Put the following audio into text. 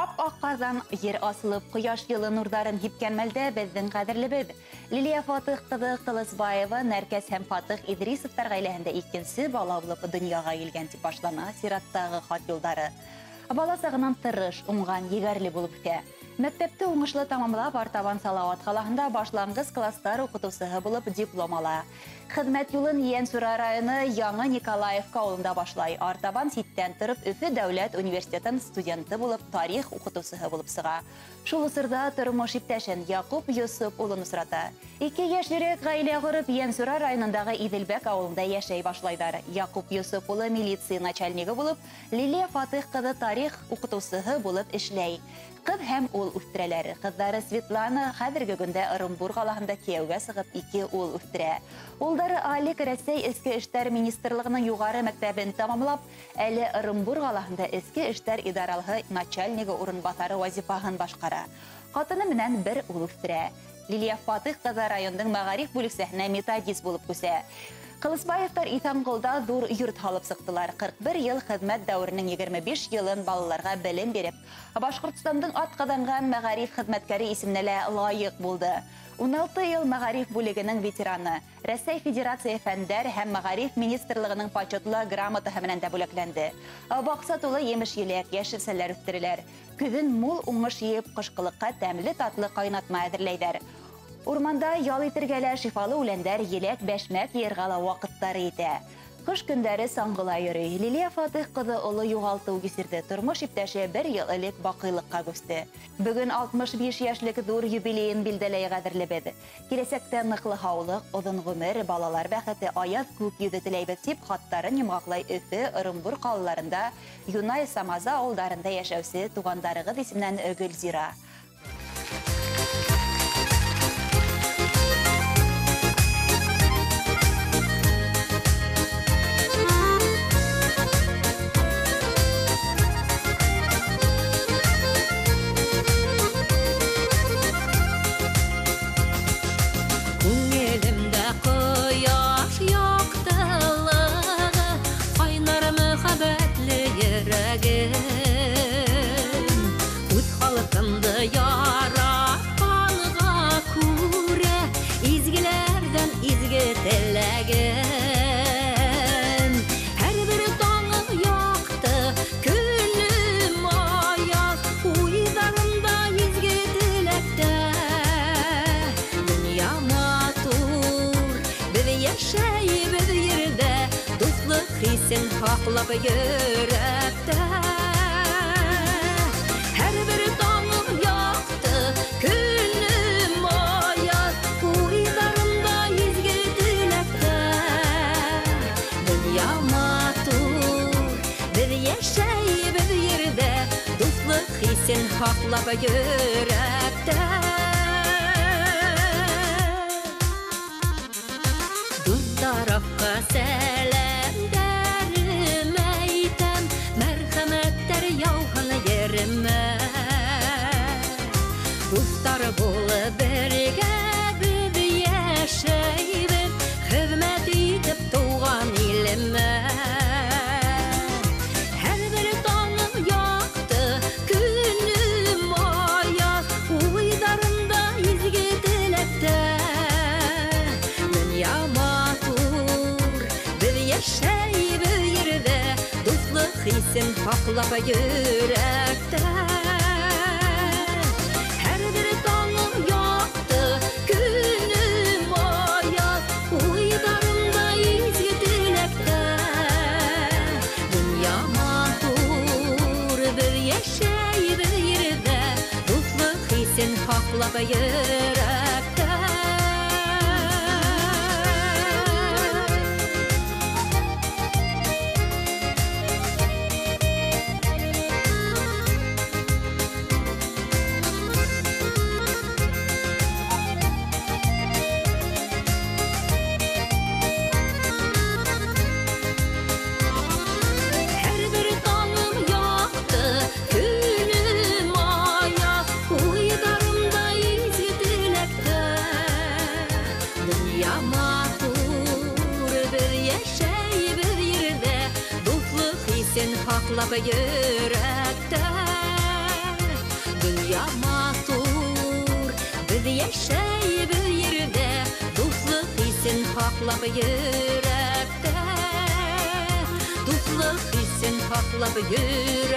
Ап-аҡ ҡарҙан ер асылып, ҡояш йылы нурҙарын һипкән мәлдә беҙҙең ҡәҙерлебеҙ Лилиә Фатих ҡыҙы Ҡылысбаева Нәркәс һәм Фатих Идрисовтар ғаиләһендә икенсе бала булып донъяға килгән тип башлана сираттағы хат юлдары. Бала сағынан тырыш, уңған, егәрле булып үҫә. Мәктәпте уңышлы тамамлап, артабан Салауат ҡалаһында башланғыс кластар уҡытыусыһы булып диплом ала. Хеҙмәт юлын Ейәнсура районы Яңы Николаевка ауылында башлай. Артабан ситтән тороп Өфө дәүләт университетын студенты булып, тарих уҡытыусыһы булып сыға. Шул осорҙа тормош иптәшен Яҡуп Йосоп улын осрата. Ике йәш йөрәк ғаилә ҡороп, Ейәнсура районындағы Иҙелбәк ауылында йәшәй башлайҙар. Яҡуп Йосоп улы милиция начальнигы булып, Лилиә Фатих ҡыҙы тарих уҡытыусыһы булып эшләй. Ҡыҙ һәм ул үҫтерәләр. Ҡыҙҙары Светлана хәҙерге көндә Ырымбур ҡалаһында кейәүгә сығып ике ул үҫтерә. Улдары Алик Рәсәй Эске эштәр министрлығының юғары мәктәбен тамамлап, әле Ырымбур ҡалаһында Эске эштәр идаралыһы начальнигы урынбаҫары вазифаһын башҡара. Ҡатыны менән бер ул үҫтерә. Лилиә Фатих ҡыҙы райондың мәғариф бүлексәһенә методист булып күсә. Ҡылысбаевтар Иҫәнғолда ҙур йорт һалып сыҡтылар. 41 йыл хеҙмәт дәүеренең 25 йылын балаларға белем биреп, Башҡортостандың атҡаҙанған мәғариф хеҙмәткәре исеменә лә лайыҡ булды. 16 йыл мәғариф бүлегенең ветераны, Рәсәй Федерация фәндәр һәм мәғариф министрлығының почетлы грамотаһы менән дә бүләкләнде. Баҡса тулы емеш-еләк, йәшелсәләр үҫтерәләр. Көҙөн мул уңыш йыйып, ҡышҡылыҡҡа тәмле-татлы ҡайнатма әҙерләйҙәр. Урманда ял итергә лә шифалы үләндәр, еләк, бәшмәк йыйырға ла ваҡыттары етә. Ҡыш көндәре саңғыла йөрөй. Лилиә Фатих ҡыҙы оло юғалтыу кисерҙе. Тормош иптәше бер йыл элек баҡыйлыҡҡа күсте. Бөгөн 65 йәшлек ҙур юбилейын билдәләй ҡәҙерлебеҙ. Киләсәктә ныҡлы һаулыҡ, оҙон ғүмер, балалар бәхете, аяҙ күк йөҙө теләйбеҙ тип хаттарын йомғаҡлай Өфө, Ырымбур ҡалаларында, Юнай, Самаза ауылдарында йәшәүсе туғандарығыҙ исеменән Гөлзира. Хисен һаҡлап йөрәктә, һәр бер таңым яҡты, көнөм аяҙ, уйҙарымда изге теләктә. Донъя матур, беҙ йәшәйбеҙ ерҙә, дуҫлыҡ хисен һаҡлап йөрәктә. Дуҫ тарафҡа сәләм дуҫтар булып бергә беҙ йәшәйбеҙ, хеҙмәт итеп тыуған илемә. Һәр бер таңым яҡты, көнөм аяҙ, уйҙарымда изге теләктә. Донъя матур, беҙ йәшәйбеҙ ерҙә, дуҫлыҡ хисен һаҡлап йөрәктә. Һаҡлап йөрәктә. Һәр бер таңым яҡты, көнөм аяҙ, уйҙарымда изге теләктә. Донъя матур, беҙ йәшәйбеҙ ерҙә, дуҫлыҡ хисен һаҡлап йөрәктә. Донъя матур. Беҙ йәшәйбеҙ ерҙә, дуҫлыҡ хисен һаҡлап йөрәктә. Дуҫлыҡ хисен һаҡлап йөрәктә.